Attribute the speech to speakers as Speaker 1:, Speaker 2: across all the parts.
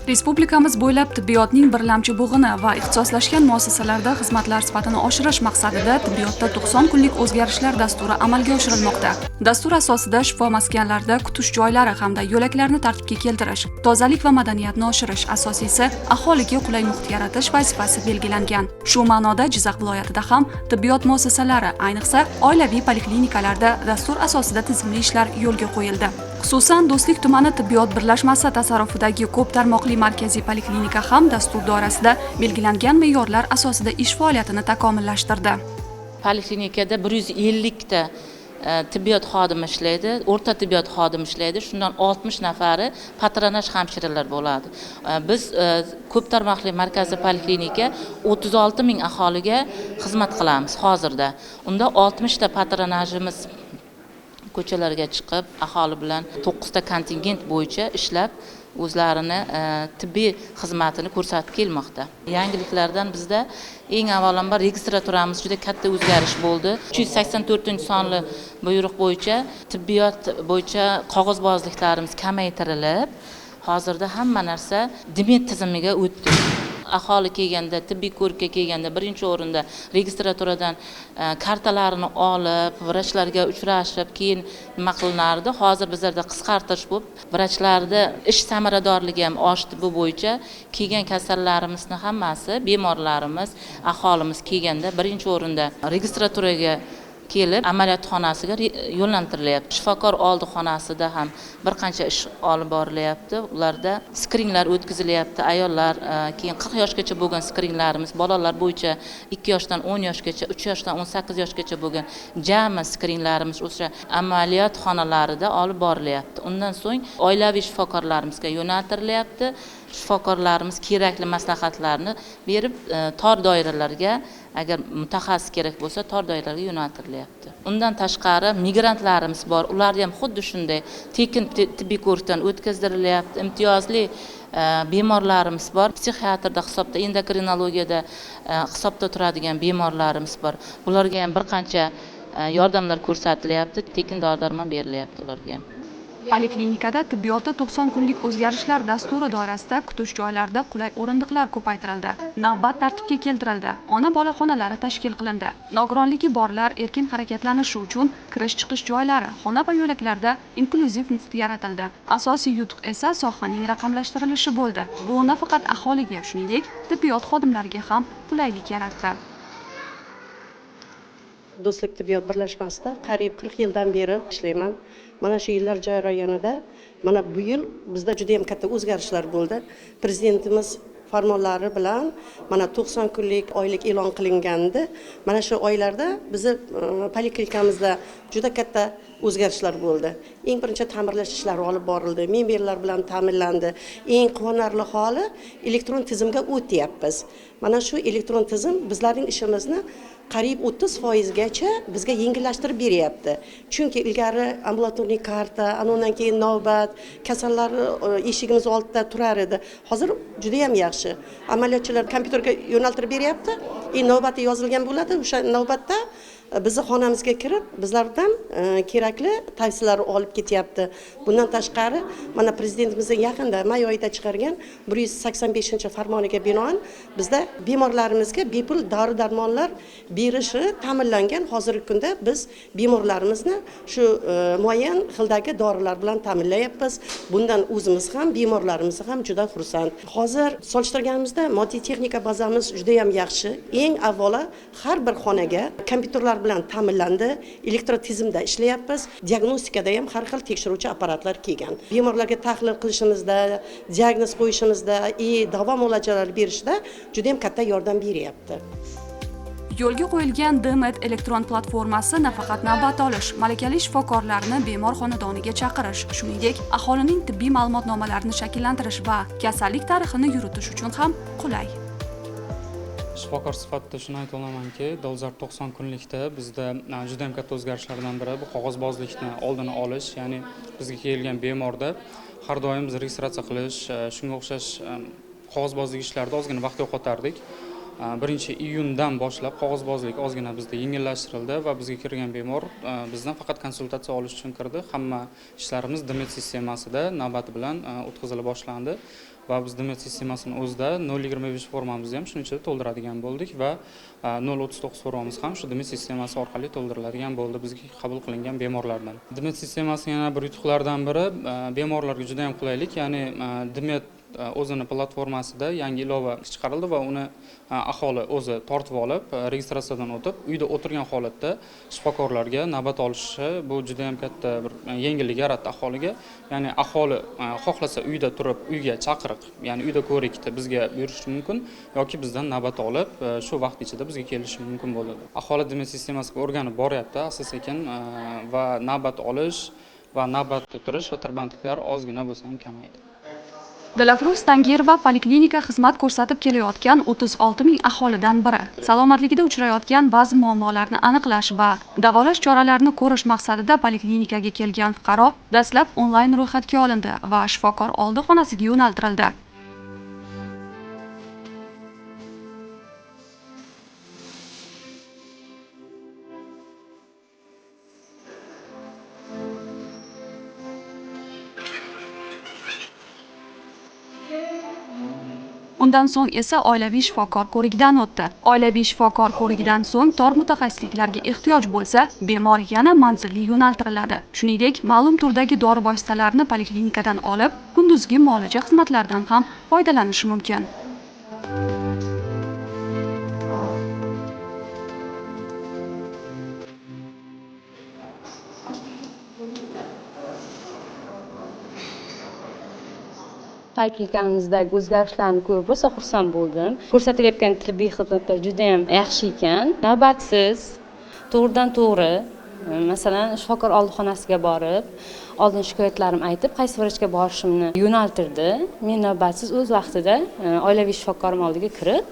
Speaker 1: Respublikamiz bo'ylab tibbiyotning birlamchi bo'g'ini va ixtisoslashgan muassasalarda xizmatlar sifatini oshirish maqsadida tibbiyotda 90 kunlik o'zgarishlar dasturi amalga oshirilmoqda. Dastur asosida shifo maskanlarida kutish joylari hamda yo'laklarni tartibga keltirish, tozalik va madaniyatni oshirish, asosiysi aholiga qulay muhit yaratish vazifasi belgilangan. Shu ma'noda Jizzax viloyatida ham tibbiyot muassasalari, ayniqsa oilaviy poliklinikalarda dastur asosida tizimli ishlar yo'lga qo'yildi. Xususan, Do'stlik tumani tibbiyot birlashmasi tasarrufidagi ko'p tarmoqli markaziy poliklinika ham dastur doirasida belgilangan me'yorlar asosida ish faoliyatini takomillashtirdi.
Speaker 2: Poliklinikada 150 ta tibbiyot xodimi ishlaydi, o'rta tibbiyot xodimi ishlaydi. Shundan 60 nafari patronaj hamshiralar bo'ladi. Biz ko'p tarmoqli markaziy poliklinika 36 000 aholiga xizmat qilamiz hozirda. Unda 60 ta patronajimiz ko'chalarga chiqib, aholi bilan to'qqizta kontingent bo'yicha ishlab, o'zlarini tibbiy xizmatini ko'rsatib kelmoqda. Yangiliklardan bizda eng avvalambor registraturamiz juda katta o'zgarish bo'ldi. 384 sonli buyruq bo'yicha tibbiyot bo'yicha qog'ozbozliklarimiz kamaytirilib, hozirda hamma narsa DMED tizimiga o'tdi. Aholi kelganda, tibbiy ko'rikka kelganda birinchi o'rinda registraturadan kartalarini olib, vrachlarga uchrashib, keyin nima qilinardi. Hozir bizlarda qisqartirish bo'lib, vrachlarni ish samaradorligi ham oshdi. Bu bo'yicha kelgan kasallarimizni hammasi, bemorlarimiz, aholimiz kelganda birinchi o'rinda registraturaga kelib, amaliyot xonasiga yo'lantirilyapti. Shifokor oldi xonasida ham bir qancha ish olib borilyapti. Ularda skrininglar o'tkazilyapti ayollar, keyin 40 yoshgacha bo'lgan skrininglarimiz, bolalar bo'yicha 2 yoshdan 10 yoshgacha, 3 yoshdan 18 yoshgacha bo'lgan jami skrininglarimiz o'sha amaliyot xonalarida olib borilyapti. Undan so'ng oilaviy shifokorlarimizga yo'naltirilyapti. Shifokorlarimiz kerakli maslahatlarni berib, tor doiralarga, agar mutaxassis kerak bo'lsa, tor doiralarga yo'naltirilyapti. Undan tashqari migrantlarimiz bor, ularni ham xuddi shunday tekin tibbiy ko'rikdan o'tkazdirilyapti. Imtiyozli bemorlarimiz bor, psixiatrda hisobda, endokrinologiyada hisobda turadigan bemorlarimiz bor. Bularga ham bir qancha yordamlar ko'rsatilyapti, tekin dori darmon berilyapti ularga ham.
Speaker 1: Poliklinikada tibbiyotda 90 kunlik o'zgarishlar dasturi doirasida kutish joylarida qulay o'rindiqlar ko'paytirildi. Navbat tartibga keltirildi. Ona-bola xonalari tashkil qilindi. Nogironligi borlar erkin harakatlanishi uchun kirish-chiqish joylari, xona va yo'laklarda inklyuziv muhit yaratildi. Asosiy yutuq esa sohaning raqamlashtirilishi bo'ldi. Bu nafaqat aholiga, shuningdek, tibbiyot xodimlariga ham qulaylik yaratdi.
Speaker 3: Do'stlik tibbiyot birlashmasida qariyb 40 yildan beri ishlayman. Mana shu yillar jarayonida mana bu yil bizda juda yam katta o'zgarishlar bo'ldi. Prezidentimiz farmonlari bilan mana 90 kunlik oylik e'lon qilingandi. Mana shu oylarda bizni poliklinikamizda juda katta o'zgarishlar bo'ldi. Eng birinchi ta'mirlash ishlari olib borildi, mebellar bilan ta'minlandi. Eng quvonarli holi, elektron tizimga o'tyapmiz. Mana shu elektron tizim bizlarning ishimizni qariyb 30 foizgacha bizga yengillashtirib beryapti, chunki ilgari амбулаторный karta, ana undan keyin navbat, kasallar eshigimiz oldida turar edi. Hozir judayam yaxshi, amaliyotchilar kompyuterga yo'naltirib beryapti и navbati yozilgan bo'ladi. O'sha navbatda bizni xonamizga kirib, bizlardan kerakli tavsiyalarni olib ketyapti. Bundan tashqari, mana prezidentimizning yaqinda may oyida chiqargan 185 farmoniga binoan bizda bemorlarimizga bepul dori darmonlar berishi ta'minlangan. Hozirgi kunda biz bemorlarimizni shu muayyan xildagi dorilar bilan ta'minlayapmiz. Bundan o'zimiz ham, bemorlarimiz ham juda xursand. Hozir solishtirganimizda moddiy texnika bazamiz juda yam yaxshi. Eng avvalo har bir xonaga kompyuterlar bilan ta'minlandi, elektrotizimda ishlayapmiz. Diagnostikada ham har xil tekshiruvchi apparatlar kelgan. Bemorlarga tahlil qilishimizda, diagnoz qo'yishimizda и davo muolajalari berishda juda yam katta yordam beryapti.
Speaker 1: Yo'lga qo'yilgan DMED elektron platformasi nafaqat navbat olish, malakali shifokorlarni bemor xonadoniga chaqirish, shuningdek, aholining tibbiy ma'lumotnomalarini shakllantirish va kasallik tarixini yuritish uchun ham qulay.
Speaker 4: Shifokor sifatida shuni ayta olamanki, dolzarb 90 kunlikda bizda juda ham katta o'zgarishlardan biri bu qog'ozbozlikni oldini olish, ya'ni bizga kelgan bemorda har doim biz registratsiya qilish, shunga o'xshash qog'ozbozlik ishlarida ozgina vaqt yo'qotardik. 1-iyundan boshlab qog'ozbozlik ozgina bizda yengillashtirildi va bizga kirgan bemor bizdan faqat konsultatsiya olish uchun kirdi. Hamma ishlarimiz DMED sistemasida navbati bilan o'tkazila boshlandi. Va biz DMED sistemasini o'zida 0.25 formamizni ham shuning ichida to'ldiradigan bo'ldik va 0.39 formamiz ham shu DMED sistemasi orqali to'ldiriladigan bo'ldi bizga qabul qilingan bemorlardan. DMED sistemasi yana bir yutuqlardan biri bemorlarga juda ham qulaylik, ya'ni DMED o'zini platformasida yangi ilova chiqarildi va uni aholi o'zi tortib olib, registratsiyadan o'tib, uyda o'tirgan holatda shifokorlarga navbat olishi bu juda ham katta bir yengillik yaratdi aholiga. Ya'ni aholi xohlasa uyda turib, uyga chaqiriq, ya'ni uyda ko'rikda bizga buyurishi mumkin yoki bizdan navbat olib, shu vaqt ichida bizga kelishi mumkin bo'ladi. Aholi DMED sistemasiga o'rganib boryapti asta-sekin va navbat olish va navbatda turish va tirbandliklar ozgina bo'lsa ham kamaydi.
Speaker 1: Dilafruz Tangirova poliklinika xizmat ko'rsatib kelayotgan 36 ming aholidan biri. Salomatligida uchrayotgan ba'zi muammolarni aniqlash va davolash choralarini ko'rish maqsadida poliklinikaga kelgan fuqaro dastlab onlayn ro'yxatga olindi va shifokor oldi xonasiga yo'naltirildi. Undan so'ng esa oilaviy shifokor ko'rigidan o'tdi. Oilaviy shifokor ko'rigidan so'ng tor mutaxassisliklarga ehtiyoj bo'lsa, bemor yana manzilli yo'naltiriladi. Shuningdek, ma'lum turdagi dori vositalarini poliklinikadan olib, kunduzgi muolaja xizmatlaridan ham foydalanish mumkin.
Speaker 5: Poliklinikamizdagi o'zgarishlarni ko'rib rosa xursand bo'ldim. Ko'rsatilayotgan tibbiy xizmatlar juda ham yaxshi ekan. Navbatsiz, to'g'ridan to'g'ri, masalan, shifokor oldi xonasiga borib, oldin shikoyatlarim aytib, qaysi vrachga borishimni yo'naltirdi. Men navbatsiz o'z vaqtida oilaviy shifokorim oldiga kirib,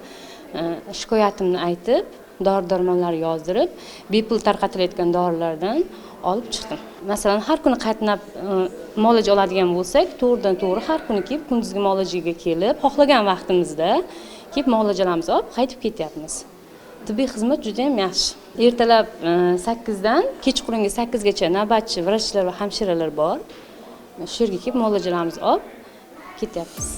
Speaker 5: shikoyatimni aytib, dori-darmonlar yozdirib, bepul tarqatilayotgan dorilardan olib chiqdim. Masalan, har kuni qatnab muolaja oladigan bo'lsak, to'g'ridan to'g'ri har kuni kelib kunduzgi muolajaga kelib, xohlagan vaqtimizda kelib muolajalarimizni olib qaytib ketyapmiz. Tibbiy xizmat juda ham yaxshi. Ertalab 8 dan kechqurungi 8 gacha navbatchi vrachlar va hamshiralar bor. Shu yerga kelib muolajalarimizni olib ketyapmiz.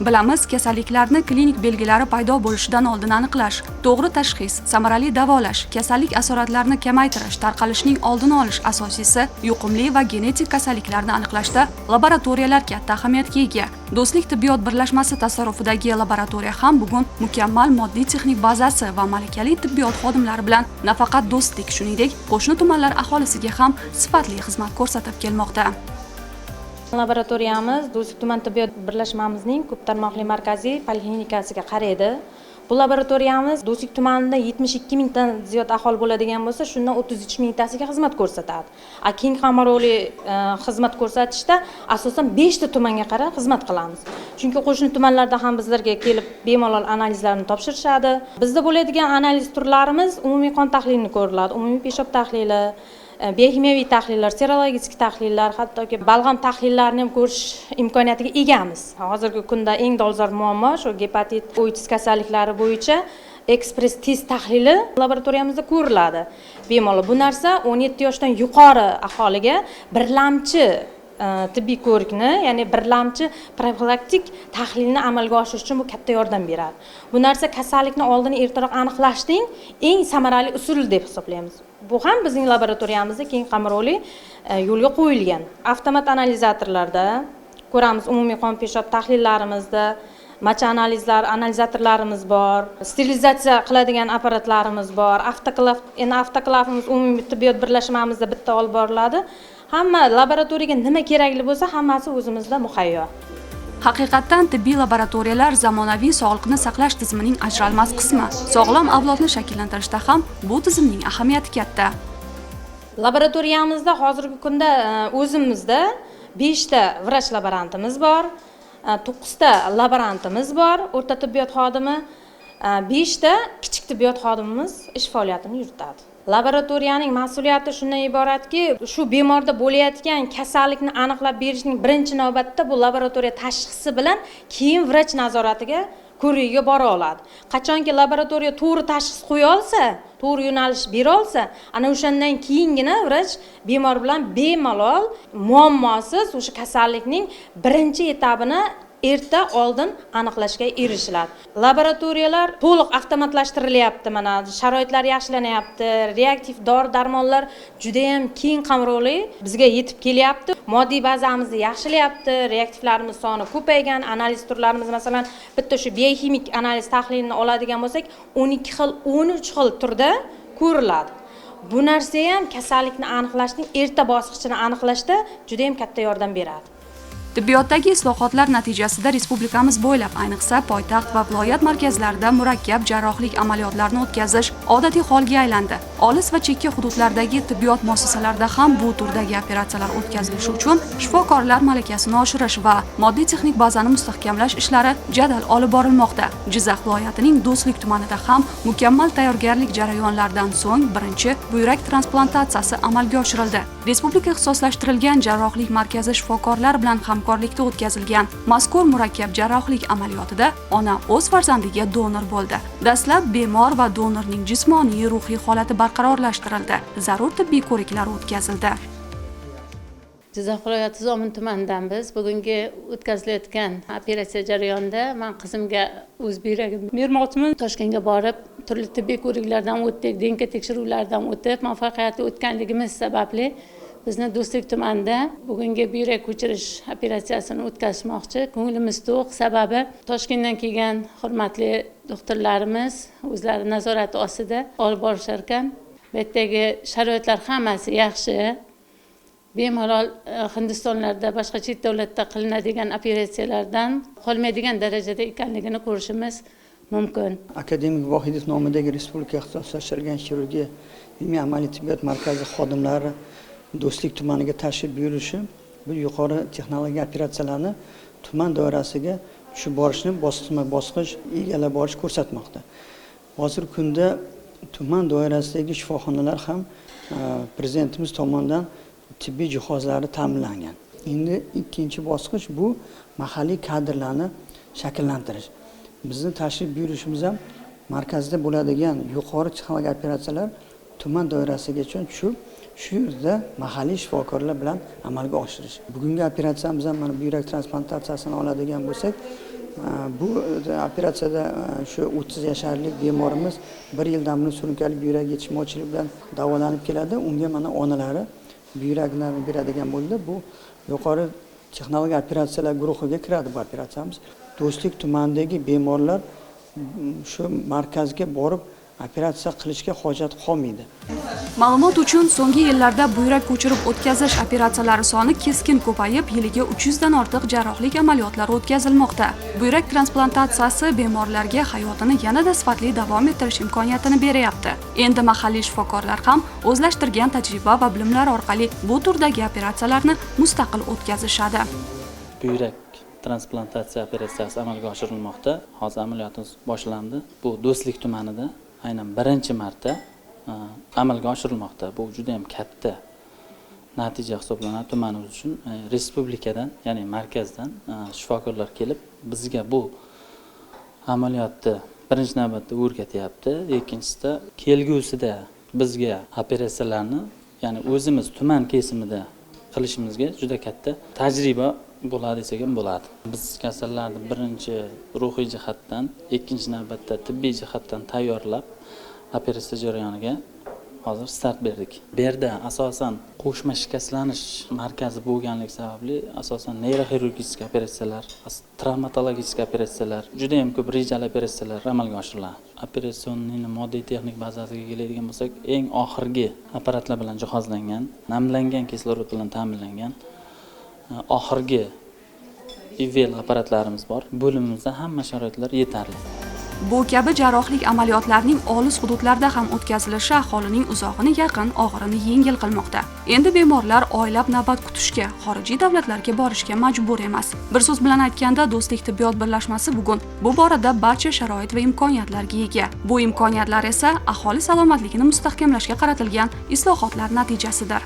Speaker 1: Bilamiz, kasalliklarni klinik belgilari paydo bo'lishidan oldin aniqlash, to'g'ri tashxis, samarali davolash, kasallik asoratlarini kamaytirish, tarqalishining oldini olish, asosiysi yuqumli va genetik kasalliklarni aniqlashda laboratoriyalar katta ahamiyatga ega. Do'stlik tibbiyot birlashmasi tasarrufidagi laboratoriya ham bugun mukammal moddiy texnik bazasi va malakali tibbiyot xodimlari bilan nafaqat Do'stlik, shuningdek, qo'shni tumanlar aholisiga ham sifatli xizmat ko'rsatib kelmoqda.
Speaker 6: Laboratoriyamiz Do'stlik tuman tibbiyot birlashmamizning ko'p tarmoqli markaziy poliklinikasiga qaraydi. Bu laboratoriyamiz Do'stlik tumanida 72 mingdan ziyod aholi bo'ladigan bo'lsa, shundan 33 mingtasiga xizmat ko'rsatadi. A keng qamrovli xizmat ko'rsatishda asosan 5 ta tumanga qarab xizmat qilamiz. Chunki qo'shni tumanlarda ham bizlarga kelib bemalol analizlarni topshirishadi. Bizda bo'ladigan analiz turlarimiz umumiy qon tahlilini ko'riladi, umumiy peshob tahlili, bioximiyaviy tahlillar, serologik tahlillar, hattoki balg'am tahlillarini ham ko'rish imkoniyatiga egamiz. Hozirgi kunda eng dolzarb muammo shu gepatit, oitis kasalliklari bo'yicha ekspress test tahlili laboratoriyamizda ko'riladi. Bemalol bu narsa 17 yoshdan yuqori aholiga birlamchi tibbiy ko'rikni, ya'ni birlamchi profilaktik tahlilni amalga oshirish uchun bu katta yordam beradi. Bu narsa kasallikni oldini ertaroq aniqlashning eng samarali usuli deb hisoblaymiz. Bu ham bizning laboratoriyamizda keng qamrovli yo'lga qo'yilgan. Avtomat analizatorlarda ko'ramiz, umumiy qon peshob tahlillarimizda macha analizlar, analizatorlarimiz bor, sterilizatsiya qiladigan apparatlarimiz bor, avtoklav, endi avtoklavimiz umumiy tibbiyot birlashmamizda bitta olib boriladi. Hamma laboratoriyaga nima kerakli bo'lsa, hammasi o'zimizda muhayyo.
Speaker 1: Haqiqatdan tibbiy laboratoriyalar zamonaviy sog'liqni saqlash tizimining ajralmas qismi. Sog'lom avlodni shakllantirishda ham bu tizimning ahamiyati katta.
Speaker 6: Laboratoriyamizda hozirgi kunda o'zimizda 5 ta vrach laborantimiz bor, 9 ta laborantimiz bor, o'rta tibbiyot xodimi, 5 ta kichik tibbiyot xodimimiz ish faoliyatini yuritadi. Laboratoriyaning mas'uliyati shundan iboratki, shu bemorda bo'layotgan kasallikni aniqlab berishning birinchi navbatda bu laboratoriya tashxisi bilan keyin vrach nazoratiga ko'rigiga bora oladi. Qachonki laboratoriya to'g'ri tashxis qo'ya olsa, to'g'ri yo'nalish bera olsa, ana o'shandan keyingina vrach bemor bilan bemalol muammosiz o'sha kasallikning birinchi etabini erta oldin aniqlashga erishiladi. Laboratoriyalar to'liq avtomatlashtirilyapti, mana sharoitlar yaxshilanyapti, reaktiv dori-darmonlar juda ham keng qamrovli bizga yetib kelyapti. Moddiy bazamizni yaxshilayapti, reaktivlarimiz soni ko'paygan, analiz turlarimiz, masalan, bitta shu bioximik analiz tahlilini oladigan bo'lsak, 12 xil, 13 xil turda ko'riladi. Bu narsa ham kasallikni aniqlashning erta bosqichini aniqlashda juda ham katta yordam beradi.
Speaker 1: Tibbiyotdagi islohotlar natijasida respublikamiz bo'ylab, ayniqsa poytaxt va viloyat markazlarida murakkab jarrohlik amaliyotlarini o'tkazish odatiy holga aylandi. Olis va chekka hududlardagi tibbiyot muassasalarida ham bu turdagi operatsiyalar o'tkazilishi uchun shifokorlar malakasini oshirish va moddiy texnik bazani mustahkamlash ishlari jadal olib borilmoqda. Jizzax viloyatining Do'stlik tumanida ham mukammal tayyorgarlik jarayonlaridan so'ng birinchi buyrak transplantatsiyasi amalga oshirildi. Respublika ixtisoslashtirilgan jarrohlik markazi shifokorlar bilan hamkorlikda o'tkazilgan mazkur murakkab jarrohlik amaliyotida ona o'z farzandiga donor bo'ldi. Dastlab bemor va donorning jismoniy, ruhiy holati barqarorlashtirildi. Zarur tibbiy ko'riklar o'tkazildi.
Speaker 7: Jizzax viloyati Zomin tumanidan biz bugungi o'tkazilayotgan operatsiya jarayonida men qizimga o'z buyragimni bermoqchiman. Toshkentga borib turli tibbiy ko'riklardan o'tdik, DNK tekshiruvlaridan o'tib, muvaffaqiyatli o'tganligimiz sababli bizni Do'stlik tumanida bugungi buyrak ko'chirish operatsiyasini o'tkazishmoqchi. Ko'nglimiz to'q, sababi Toshkentdan kelgan hurmatli doktorlarimiz o'zlari nazorati ostida olib borishar ekan. Bu yerdagi sharoitlar hammasi yaxshi. Bemalol Hindistonlarda, boshqa chet davlatda qilinadigan operatsiyalardan qolmaydigan darajada ekanligini ko'rishimiz mumkin.
Speaker 8: Akademik Vohidov nomidagi Respublika ixtisoslashtirilgan xirurgiya ilmiy amaliy tibbiyot markazi xodimlari Do'stlik tumaniga tashrif buyurishi bu yuqori texnologiya operatsiyalarni tuman doirasiga tushib borishni bosqichma-bosqich egallab borish ko'rsatmoqda. Hozirgi kunda tuman doirasidagi shifoxonalar ham prezidentimiz tomonidan tibbiy jihozlari ta'minlangan. Endi ikkinchi bosqich bu mahalliy kadrlarni shakllantirish. Bizni tashrif buyurishimiz ham markazda bo'ladigan yuqori texnologiya operatsiyalar tuman doirasigacha tushib, shu yerda mahalliy shifokorlar bilan amalga oshirish. Bugungi operatsiyamiz ham mana buyrak transplantatsiyasini oladigan bo'lsak, bu operatsiyada shu 30 yasharlik bemorimiz 1 yildan buyon surunkali buyrak yetishmovchiligi bilan davolanib keladi. Unga mana onalari buyraklarni beradigan bo'ldi. Bu yuqori texnologiya operatsiyalar guruhiga kiradi bu operatsiyamiz. Do'stlik tumanidagi bemorlar shu markazga borib operatsiya qilishga hojat qolmaydi.
Speaker 1: Ma'lumot uchun, so'nggi yillarda buyrak ko'chirib o'tkazish operatsiyalari soni keskin ko'payib, yiliga 300 dan ortiq jarrohlik amaliyotlari o'tkazilmoqda. Buyrak transplantatsiyasi bemorlarga hayotini yanada sifatli davom ettirish imkoniyatini beryapti. Endi mahalliy shifokorlar ham o'zlashtirgan tajriba va bilimlar orqali bu turdagi operatsiyalarni mustaqil o'tkazishadi.
Speaker 9: Buyrak transplantatsiya operatsiyasi amalga oshirilmoqda. Hozir amaliyotimiz boshlandi. Bu Do'stlik tumanida aynan birinchi marta amalga oshirilmoqda. Bu juda ham katta natija hisoblanadi tumanimiz uchun. Respublikadan, ya'ni markazdan shifokorlar kelib bizga bu amaliyotni birinchi navbatda o'rgatyapti. Ikkinchisida kelgusida bizga operatsiyalarni, ya'ni o'zimiz tuman kesimida qilishimizga juda katta tajriba bo'ladi desak ham bo'ladi. Biz kasallarni birinchi ruhiy jihatdan, ikkinchi navbatda tibbiy jihatdan tayyorlab operatsiya jarayoniga hozir start berdik. Bu yerda asosan qo'shma shikastlanish markazi bo'lganligi sababli asosan neyroxirurgik operatsiyalar, travmatologik operatsiyalar, juda ham ko'p rejali operatsiyalar amalga oshiriladi. Operatsionning moddiy texnik bazasiga keladigan bo'lsak, eng oxirgi apparatlar bilan jihozlangan, namlangan kislorod bilan ta'minlangan oxirgi IVL apparatlarimiz bor. Bo'limimizda hamma sharoitlar yetarli.
Speaker 1: Bu kabi jarrohlik amaliyotlarining olis hududlarda ham o'tkazilishi aholining uzog'ini yaqin, og'irini yengil qilmoqda. Endi bemorlar oylab navbat kutishga, xorijiy davlatlarga borishga majbur emas. Bir so'z bilan aytganda, Do'stlik tibbiyot birlashmasi bugun bu borada barcha sharoit va imkoniyatlarga ega. Bu imkoniyatlar esa aholi salomatligini mustahkamlashga qaratilgan islohotlar natijasidir.